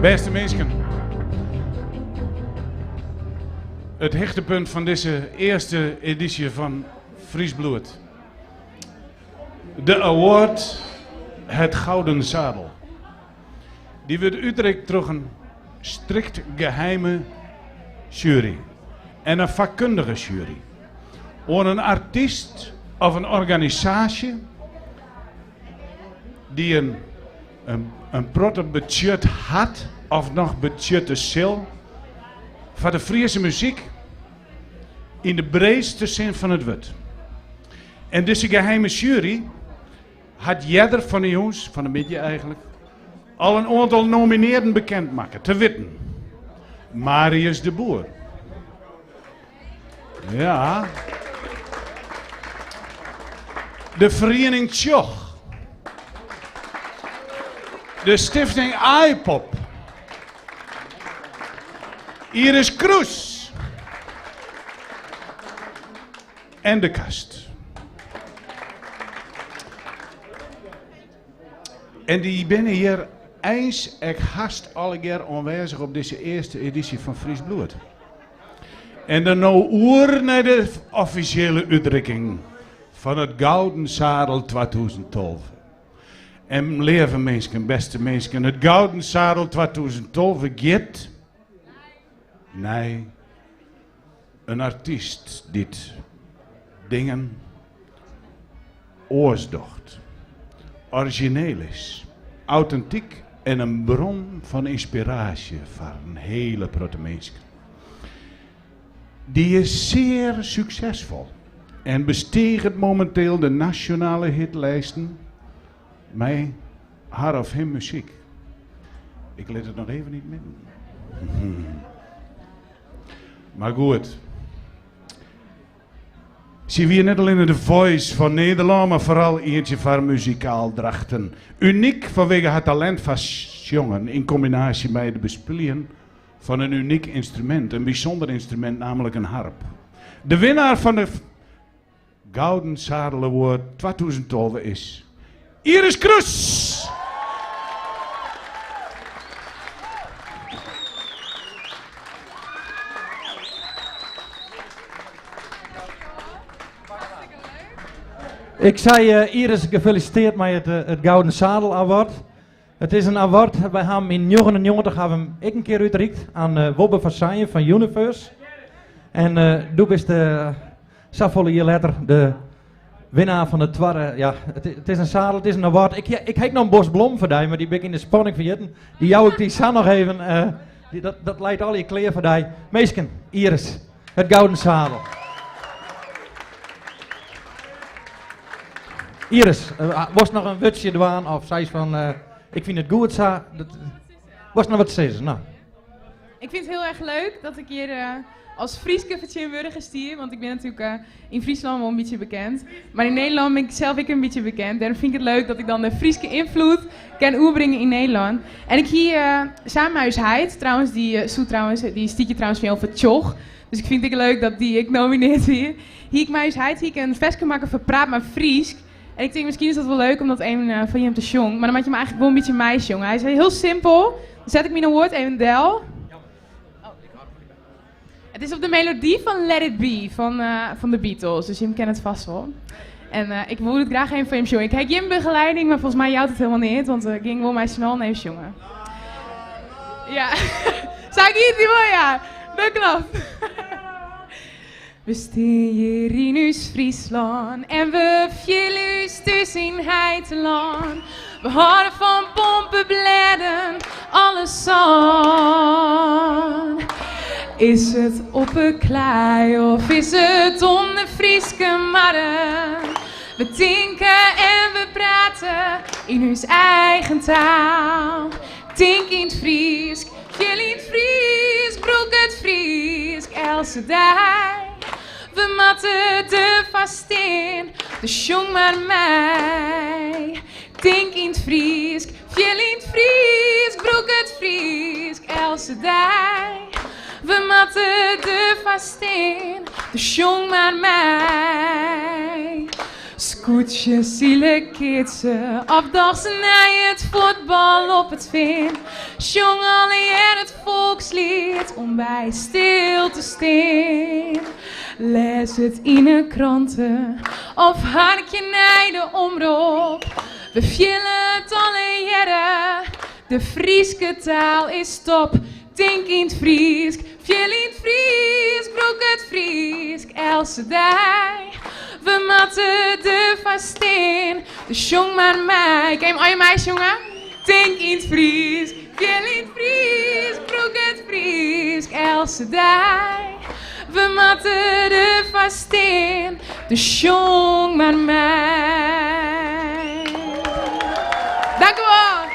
Bêste minsken, it hichtepunt fan dizze earste edysje fan Frysk Bloed. De award Het Gouden Zadel. Dy wurdt útrikt troch in strikt geheime sjuery en in fakkundige sjuery oan in artyst of in organisaasje dy't in protte betsjut hat of noch betsjutte sil foar de Friese muzyk yn de breedste sin fan it wurd. En dizze geheime sjuery hat earder fan de jûns, fan de middei eigentlik, al in oantal nominearden bekend makke. Te witten, Marius de Boer. Ja. De feriening Tsjoch. De stifting Aaipop. Iris Kroes. En de Kast. En dy binne hjir eins ek hast allegear oanwêzich op dizze earste edysje fan Frysk Bloed. En dan no oer nei de offisjele útrikking fan it Gouden Zadel 2012. En leave minsken, bêste minsken, it Gouden Zadel 2012 giet nei in artyst dy't dingen oars docht, orizjineel is, autentyk en in bron fan ynspiraasje foar in hiele protte minsken. Dy is sear suksesfol en bestiget mominteel de nasjonale hitlisten mei har of him muzyk. Ik lit it noch even yn it midden. Mar goed. Sy wie net allinne de voice fan Nederlân, mar foaral ientsje foar muzikaal Drachten. Unyk fanwege har talint foar sjongen yn kombinaasje mei it bespyljen fan in unyk ynstrumint, in bysûnder ynstrumint, nammentlik in harp. De winnaar fan de Gouden Zadel Award 2012 is Iris Kroes! Ik sei eh, Iris, gefelisitearre mei it, eh, it Gouden Zadel Award. It is in award, wy ha him yn 99 ha we him ek in kear útrikt oan eh, Wobbe van Seijen fan Universe. En uh, doe bist uh, safolle jier letter de winnaar fan de twadde. Ja, it is in sadel, it is in award. Ik, ik ha noch in bos blommen foar dy, mar dy bin ik yn de spanning ferjitten. Dy jou ik dy sa noch even. Uh, dy, dat, dat leit allegear klear foar dy. Minsken, Iris, it Gouden Zadel. Iris, uh, wolst noch in wurdsje dwaan of seist fan, uh, ik fyn it goed sa. Dat, wolst noch wat sizze? No. Ik fyn it hiel erch leuk dat ik hjir uh, as Fryske fertsjintwurdiger stean, want ik bin natuerlik uh, yn Fryslân wol in bytsje bekend. Mar yn Nederlân bin ik sels ek in bytsje bekend. Dêrom fyn ik it leuk dat ik dan de Fryske ynfloed kin oerbringe yn Nederlân. En ik hie uh, samen mei ús heit, trouwens, dy, uh, soe trouwens, dy stiet trouwens fan foar Tsjoch. Dus ik fyn it ek leuk dat dy ek nominearre wie. Hie ik mei ús heit hie ik in ferske makke foar Praat mar Frysk. En ik tink, miskien is dat wol leuk om dat even uh, foar jim te sjongen. Mar dan moatte jim eigentlik wol in bytsje meisjonge. Hy is hiel simpel. Dan set ik myn award even del. It is op de melody fan Let It Be fan, uh, fan de Beatles. Dus jim kenne it fêst wol. En uh, ik wol it graach even foar jim sjonge. Ik ha gjin begelieding, mar folgens my jout it hielendal neat. Want we gean gewoan mei syn allen even sjonge. Ja, sa giet dy wol, ja. Dat kloppet. We stean hjir yn ús Fryslân en we fiele ús thús yn heitelân. We hâlde fan pompeblêden, alle sân. Is it op 'e klaai of is it om de Fryske marren? We tinke en we prate yn ús eigen taal. Tink yn it Frysk, fiel yn it Frysk, brûk it Frysk elke dei. We moatte derfoar stean, dus sjong mar mei. Tink yn it Frysk, fiel yn it Frysk, brûk it Frysk elke dei. We moatte derfoar stean, dus sjong mar mei. Skûtsje sile keatse of dochs nei it fuotbal op it Fean. Sjong allegear it folksliet om by stil te stean. Lês it yn 'e krante of harkje nei de omrop. We fiele it allegearre, de Fryske taal is top. Tink yn it Frysk, fiel yn it Frysk, brûk it Frysk eltse dei. We moatte derfoar stean, dus sjong mar mei. Kinne jim allegear meisjonge? Tink yn it Frysk, fiel yn it Frysk, brûk it Frysk eltse dei. We moatte derfoar stean, dus sjong mar mei. Dank u wol.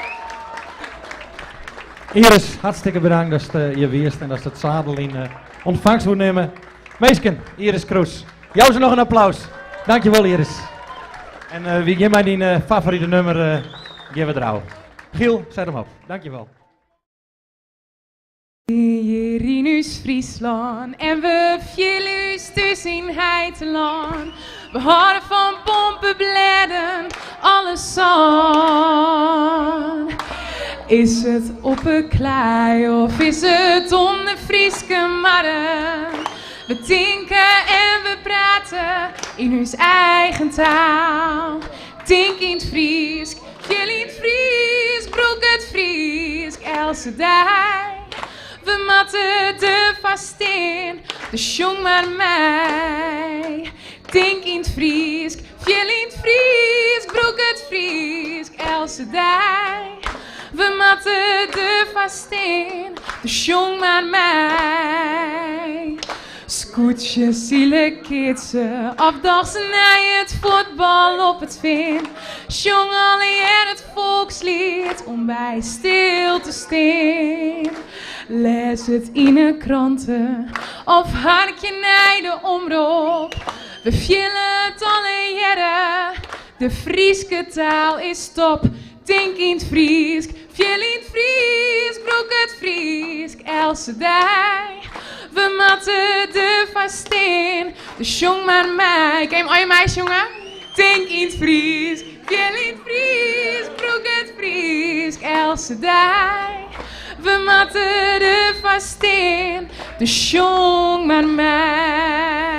Iris, hartstikke bedankt datst hjir wiest en datst it sadel yn ûntfangst woe nimme. Minsken, Iris Kroes. Jou se noch in applaus. Dankjewol Iris. En wy gean mei dyn favorite nûmer gean we derôf. Giel, set him op. Dankjewol. Hjir yn ús Fryslân en we fiele ús thús yn heitelân. We hâlde fan pompeblêden, alle sân. Is it op 'e klaai of is it om de Fryske marren? We tinke en we prate yn ús eigen taal. Tink yn it Frysk, fiel yn it Frysk, brûk it Frysk eltse dei. We moatte derfoar stean, dus sjong mar mei. Tink yn it Frysk, fiel yn it Frysk, brûk it Frysk eltse dei. We moatte derfoar stean, dus sjong mar mei. Skûtsje sile keatse of dochs nei it fuotbal op it Fean. Sjong allegear it folksliet om by stil te stean. Lês it yn 'e krante of harkje nei de omrop. We fiele it allegearre, de Fryske taal is top. Tink yn it Frysk, fiel yn it Frysk, brûk it Frysk eltse dei. We moatte derfoar stean, dus sjong mar mei. Kinne jim allegear meisjonge? Tink yn it Frysk, fiel yn it Frysk, brûk it Frysk eltse dei. We moatte derfoar stean, dus sjong mar mei.